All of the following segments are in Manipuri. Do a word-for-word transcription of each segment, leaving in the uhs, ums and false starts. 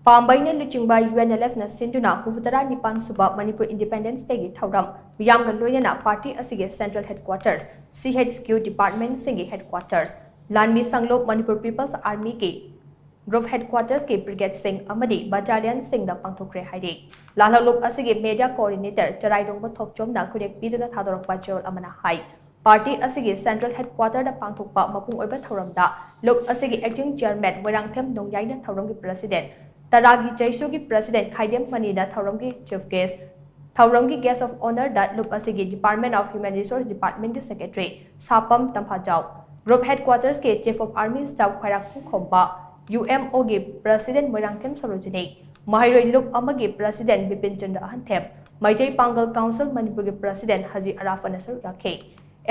ꯄꯥꯝꯕꯩꯅ ꯂꯨꯆꯤꯡꯕ UNLFꯅ ꯁꯤꯟꯗꯨꯅ ꯍꯨꯝꯐꯨꯇꯔꯥ ꯅꯤꯄꯥꯟ ꯁꯨꯕ ꯃꯅꯤꯄꯨꯔ Independence Dayꯒꯤ ꯊꯧꯔꯝ ꯃꯤꯌꯥꯝꯒ ꯂꯣꯏꯅꯅ party ꯑꯁꯤꯒꯤ central headquarters, CHQ departmentꯁꯤꯡꯒꯤ headquarters, ꯂꯥꯟꯃꯤ ꯁꯪꯂꯨꯞ Manipur People's Armyꯒꯤ group headquartersꯀꯤ brigadeꯁꯤꯡ ꯑꯃꯗꯤ battalionꯁꯤꯡꯗ ꯄꯥꯡꯊꯣꯛꯈ꯭ꯔꯦ ꯍꯥꯏꯔꯤ꯫ ꯂꯥꯜꯍꯧꯂꯨꯞ ꯑꯁꯤꯒꯤ media coordinator ꯆꯔꯥꯏꯔꯣꯡꯕ ꯊꯣꯛꯆꯣꯝꯅ ꯈꯨꯔꯦꯛ ꯄꯤꯗꯨꯅ ꯊꯥꯗꯣꯔꯛꯄ ꯆꯦꯔꯣꯜ ꯑꯃꯅ ꯍꯥꯏ, party ꯑꯁꯤꯒꯤ central headquarterꯗ ꯄꯥꯡꯊꯣꯛꯄ ꯃꯄꯨꯡ ꯑꯣꯏꯕ ꯊꯧꯔꯝꯗ ꯂꯨꯞ ꯑꯁꯤꯒꯤ acting chairman ꯃꯣꯏꯔꯥꯡꯊꯦꯝ ꯅꯣꯡꯌꯥꯏꯅ ꯊꯧꯔꯝꯒꯤ president, ꯇꯔꯥꯒꯤ ꯖꯩꯁꯨꯒꯤ president ꯈꯥꯏꯗꯦꯝ ꯃꯅꯤꯅ ꯊꯧꯔꯝꯒꯤ chief guest, ꯊꯧꯔꯝꯒꯤ guest of honourꯗ ꯂꯨꯞ ꯑꯁꯤꯒꯤ Department of Human Resource Departmentꯀꯤ secretary ꯁꯥꯄꯝ ꯇꯝꯐꯥꯖꯥꯎ, group headquartersꯀꯤ chief of army staff ꯈ꯭ꯋꯥꯏꯔꯥꯛꯄꯝ ꯈꯣꯝꯕ, UMOꯒꯤ president ꯃꯣꯏꯔꯥꯡꯊꯦꯝ ꯁꯣꯔꯣꯖꯤꯅꯤ, ꯃꯍꯩꯔꯣꯏ ꯂꯨꯞ ꯑꯃꯒꯤ president ꯕꯤꯄꯤꯟ ꯆꯟꯗ꯭ꯔ ꯑꯍꯟꯊꯦꯝ, ꯃꯩꯇꯩ ꯄꯥꯡꯒꯜ council ꯃꯅꯤꯄꯨꯔꯒꯤ president ꯍꯖꯤ ꯑꯔꯥꯐꯅ ꯁꯔꯨꯛ ꯌꯥꯈꯤ꯫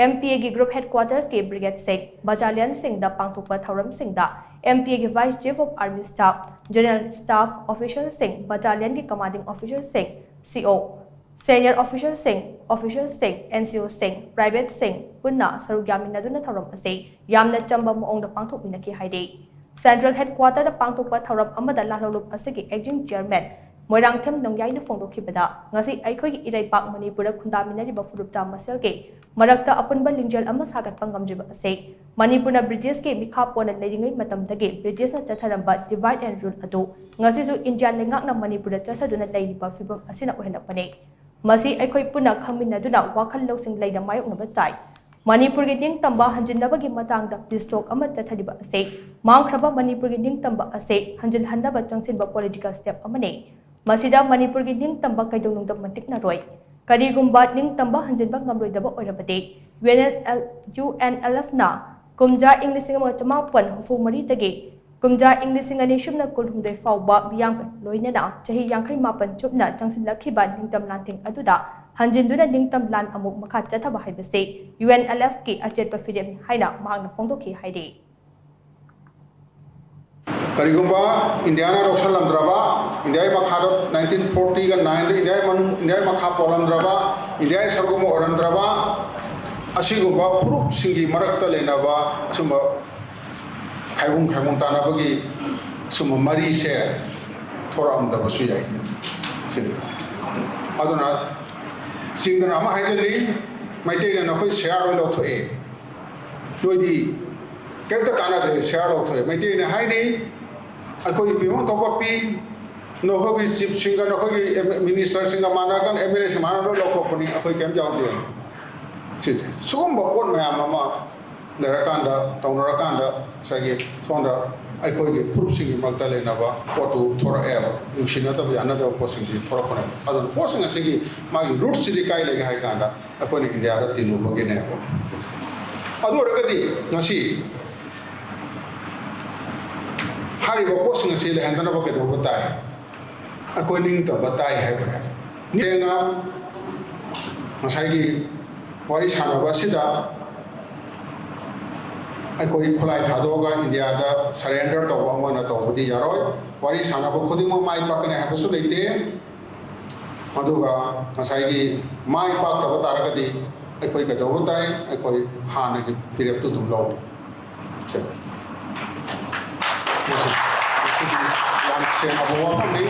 MPAꯒꯤ group headquartersꯀꯤ brigadeꯁꯤꯡ, battalionꯁꯤꯡꯗ ꯄꯥꯡꯊꯣꯛꯄ ꯊꯧꯔꯝꯁꯤꯡꯗ MPAꯒꯤ vice chief of army staff, general staff officerꯁꯤꯡ, battalionꯒꯤ commanding officerꯁꯤꯡ, CO, senior officerꯁꯤꯡ, officerꯁꯤꯡ, NCOꯁꯤꯡ, privateꯁꯤꯡ ꯄꯨꯟꯅ ꯁꯔꯨꯛ ꯌꯥꯃꯤꯟꯅꯗꯨꯅ ꯊꯧꯔꯝ ꯑꯁꯤ ꯌꯥꯝꯅ ꯆꯝꯕ ꯃꯑꯣꯡꯗ ꯄꯥꯡꯊꯣꯛꯃꯤꯟꯅꯈꯤ ꯍꯥꯏꯔꯤ꯫ Central headquarterꯗ ꯄꯥꯡꯊꯣꯛꯄ ꯊꯧꯔꯝ ꯑꯃꯗ ꯂꯥꯜꯍꯧꯂꯨꯞ ꯑꯁꯤꯒꯤ acting chairman ꯃꯣꯏꯔꯥꯡꯊꯦꯝ ꯅꯣꯡꯌꯥꯏꯅ ꯐꯣꯡꯗꯣꯛꯈꯤꯕꯗ, ꯉꯁꯤ ꯑꯩꯈꯣꯏꯒꯤ ꯏꯔꯩꯄꯥꯛ ꯃꯅꯤꯄꯨꯔꯗ ꯈꯨꯟꯗꯥꯃꯤꯟꯅꯔꯤꯕ ꯐꯨꯔꯨꯞꯆꯥ ꯃꯁꯦꯜꯒꯤ ꯃꯔꯛꯇ ꯑꯄꯨꯟꯕ ꯂꯤꯡꯖꯦꯜ ꯑꯃ ꯁꯥꯒꯠꯄ ꯉꯝꯗ꯭ꯔꯤꯕ ꯑꯁꯤ ꯃꯅꯤꯄꯨꯔꯅ Britishꯀꯤ ꯃꯤꯈꯥ ꯄꯣꯟꯅ ꯂꯩꯔꯤꯉꯩ ꯃꯇꯝꯗꯒꯤ Britishꯅ ꯆꯠꯊꯔꯝꯕ divide and rule ꯑꯗꯨ ꯉꯁꯤꯁꯨ ꯏꯟꯗꯤꯌꯥ ꯂꯩꯉꯥꯛꯅ ꯃꯅꯤꯄꯨꯔꯗ ꯆꯠꯊꯗꯨꯅ ꯂꯩꯔꯤꯕ ꯐꯤꯚꯝ ꯑꯁꯤꯅ ꯑꯣꯏꯍꯜꯂꯛꯄꯅꯤ꯫ ꯃꯁꯤ ꯑꯩꯈꯣꯏ ꯄꯨꯟꯅ ꯈꯪꯃꯤꯟꯅꯗꯨꯅ ꯋꯥꯈꯜ ꯂꯧꯁꯤꯡ ꯂꯩꯅ ꯃꯥꯌꯣꯛꯅꯕ ꯇꯥꯏ꯫ ꯃꯅꯤꯄꯨꯔꯒꯤ ꯅꯤꯡꯇꯝꯕ ꯍꯟꯖꯤꯟꯅꯕꯒꯤ ꯃꯇꯥꯡꯗ peace talk ꯑꯃ ꯆꯠꯊꯔꯤꯕ ꯑꯁꯤ ꯃꯥꯡꯈ꯭ꯔꯕ ꯃꯅꯤꯄꯨꯔꯒꯤ ꯅꯤꯡꯇꯝꯕ ꯑꯁꯤ ꯍꯟꯖꯤꯜꯍꯟꯅꯕ ꯆꯪꯁꯤꯟꯕ political step ꯑꯃꯅꯤ꯫ ꯃꯁꯤꯗ ꯃꯅꯤꯄꯨꯔꯒꯤ ꯅꯤꯡꯇꯝꯕ ꯀꯩꯗꯧꯅꯨꯡꯗ ꯃꯟꯇꯤꯛꯅꯔꯣꯏ꯫ ꯀꯔꯤꯒꯨꯝꯕ ꯅꯤꯡꯇꯝꯕ ꯍꯟꯖꯤꯟꯕ ꯉꯝꯂꯣꯏꯗꯕ ꯑꯣꯏꯔꯕꯗꯤ, UNLF, UNLFꯅ ꯀꯨꯝꯖꯥ ꯏꯪ ꯂꯤꯁꯤꯡ ꯑꯃꯒ ꯆꯃꯥꯄꯟ ꯍꯨꯝꯐꯨ ꯃꯔꯤꯗꯒꯤ ꯀꯨꯝꯖꯥ ꯏꯪ ꯂꯤꯁꯤꯡ ꯑꯅꯤ ꯁꯨꯞꯅ ꯀꯨꯟꯍꯨꯝꯗꯣꯏ ꯐꯥꯎꯕ ꯃꯤꯌꯥꯝꯒ ꯂꯣꯏꯅꯅ ꯆꯍꯤ ꯌꯥꯡꯈꯩ ꯃꯥꯄꯟ ꯆꯨꯞꯅ ꯆꯪꯁꯤꯜꯂꯛꯈꯤꯕ ꯅꯤꯡꯇꯝ ꯂꯥꯟꯊꯦꯡ ꯑꯗꯨꯗ ꯍꯟꯖꯤꯟꯗꯨꯅ ꯅꯤꯡꯇꯝ ꯂꯥꯟ ꯑꯃꯨꯛ ꯃꯈꯥ ꯆꯠꯊꯕ ꯍꯥꯏꯕꯁꯤ UNLFꯀꯤ ꯑꯆꯦꯠꯄ ꯐꯤꯔꯦꯞꯅꯤ ꯍꯥꯏꯅ ꯃꯍꯥꯛꯅ ꯐꯣꯡꯗꯣꯛꯈꯤ ꯍꯥꯏꯔꯤ꯫ ꯀꯔꯤꯒꯨꯝꯕ ꯏꯟꯗꯤꯌꯥꯅ ꯂꯧꯁꯜꯂꯝꯗ꯭ꯔꯕ, ꯏꯟꯗꯤꯌꯥꯒꯤ ꯃꯈꯥꯗ nineteen forty-ꯒ nine-ꯗ ꯏꯟꯗꯤꯌꯥꯒꯤ ꯃꯅꯨꯡ, ꯏꯟꯗꯤꯌꯥꯒꯤ ꯃꯈꯥ ꯄꯣꯜꯂꯝꯗ꯭ꯔꯕ, ꯏꯟꯗꯤꯌꯥꯒꯤ ꯁꯔꯨꯛ ꯑꯃ ꯑꯣꯏꯔꯝꯗ꯭ꯔꯕ ꯑꯁꯤꯒꯨꯝꯕ ꯐꯨꯔꯨꯞꯁꯤꯡꯒꯤ ꯃꯔꯛꯇ ꯂꯩꯅꯕ ꯑꯁꯨꯝꯕ ꯈꯥꯏꯕꯨꯡ ꯈꯥꯏꯕꯨꯡ ꯇꯥꯅꯕꯒꯤ ꯑꯁꯨꯝꯕ ꯃꯔꯤꯁꯦ ꯊꯣꯔꯛꯑꯝꯗꯕꯁꯨ ꯌꯥꯏ꯫ ꯁꯤꯅꯤ꯫ ꯑꯗꯨꯅ ꯆꯤꯡꯗꯅ ꯑꯃ ꯍꯥꯏꯖꯜꯂꯤ, ꯃꯩꯇꯩꯅ ꯅꯈꯣꯏ ꯁꯤꯌꯥꯔ ꯂꯣꯏ ꯂꯧꯊꯣꯛꯑꯦ, ꯅꯣꯏꯗꯤ ꯀꯩꯝꯇ ꯀꯥꯟꯅꯗ꯭ꯔꯦ, ꯁꯤꯌꯥꯔ ꯂꯧꯊꯣꯛꯑꯦ꯫ ꯃꯩꯇꯩꯅ ꯍꯥꯏꯅꯤ, ꯑꯩꯈꯣꯏꯒꯤ ꯄꯤꯐꯝ ꯊꯣꯛꯄ ꯄꯤ, ꯅꯈꯣꯏꯒꯤ ꯆꯤꯐꯁꯤꯡꯒ ꯅꯈꯣꯏꯒꯤ ꯃꯤꯅꯤꯁꯇꯔꯁꯤꯡꯒ ꯃꯥꯟꯅꯔꯀꯥꯟꯗ ꯑꯦꯝ ꯑꯦꯜ ꯑꯦꯁꯤꯡ ꯃꯥꯟꯅ ꯂꯣꯏ ꯂꯧꯊꯣꯛꯄꯅꯤ, ꯑꯩꯈꯣꯏ ꯀꯩꯝ ꯌꯥꯎꯗꯦ꯫ ꯁꯤꯁꯦ ꯁꯤꯒꯨꯝꯕ ꯄꯣꯠ ꯃꯌꯥꯝ ꯑꯃ ꯂꯩꯔꯀꯥꯟꯗ, ꯇꯧꯅꯔꯀꯥꯟꯗ ꯉꯁꯥꯏꯒꯤ ꯁꯣꯝꯗ ꯑꯩꯈꯣꯏꯒꯤ ꯐꯨꯔꯨꯞꯁꯤꯡꯒꯤ ꯃꯔꯛꯇ ꯂꯩꯅꯕ ꯄꯣꯠꯇꯨ ꯊꯣꯔꯛꯑꯦꯕ, ꯅꯨꯡꯁꯤꯅꯗꯕ ꯌꯥꯅꯗꯕ ꯄꯣꯠꯁꯤꯡꯁꯤ ꯊꯣꯔꯛꯄꯅꯦꯕ꯫ ꯑꯗꯨꯅ ꯄꯣꯠꯁꯤꯡ ꯑꯁꯤꯒꯤ ꯃꯥꯒꯤ ꯔꯨꯠꯁꯤꯗꯤ ꯀꯥꯏ ꯂꯩꯒꯦ ꯍꯥꯏ ꯀꯥꯟꯗ ꯑꯩꯈꯣꯏꯅ ꯏꯟꯗꯤꯌꯥꯗ ꯇꯤꯜꯂꯨꯕꯒꯤꯅꯦꯕ꯫ ꯑꯗꯨ ꯑꯣꯏꯔꯒꯗꯤ ꯉꯁꯤ ꯍꯥꯏꯔꯤꯕ ꯄꯣꯠꯁꯤꯡ ꯑꯁꯤ ꯂꯩꯍꯟꯗꯅꯕ ꯀꯩꯗꯧꯕ ꯇꯥꯏ? ꯑꯩꯈꯣꯏ ꯅꯤꯡꯇꯝꯕ ꯇꯥꯏ ꯍꯥꯏꯕꯅꯦ꯫ ꯁꯦꯡꯅ ꯉꯁꯥꯏꯒꯤ ꯋꯥꯔꯤ ꯁꯥꯟꯅꯕ ꯑꯁꯤꯗ ꯑꯩꯈꯣꯏ ꯈꯨꯠꯂꯥꯏ ꯊꯥꯗꯣꯛꯑꯒ ꯏꯟꯗꯤꯌꯥꯗ ꯁꯔꯦꯟꯗꯔ ꯇꯧꯕ ꯑꯃꯅ ꯇꯧꯕꯗꯤ ꯌꯥꯔꯣꯏ꯫ ꯋꯥꯔꯤ ꯁꯥꯟꯅꯕ ꯈꯨꯗꯤꯡꯃꯛ ꯃꯥꯏ ꯄꯥꯛꯀꯅꯤ ꯍꯥꯏꯕꯁꯨ ꯂꯩꯇꯦ꯫ ꯑꯗꯨꯒ ꯉꯁꯥꯏꯒꯤ ꯃꯥꯏ ꯄꯥꯛꯇꯕ ꯇꯥꯔꯒꯗꯤ ꯑꯩꯈꯣꯏ ꯀꯩꯗꯧꯕ ꯇꯥꯏ? ꯑꯩꯈꯣꯏ ꯍꯥꯟꯅꯒꯤ ꯐꯤꯔꯦꯞꯇꯨ ꯑꯗꯨꯝ ꯂꯧꯔꯤ꯫ ꯁꯦ꯫ ꯃꯁꯤ ꯌꯥꯝ ꯁꯦꯡꯅꯕ ꯋꯥꯐꯝꯅꯤ꯫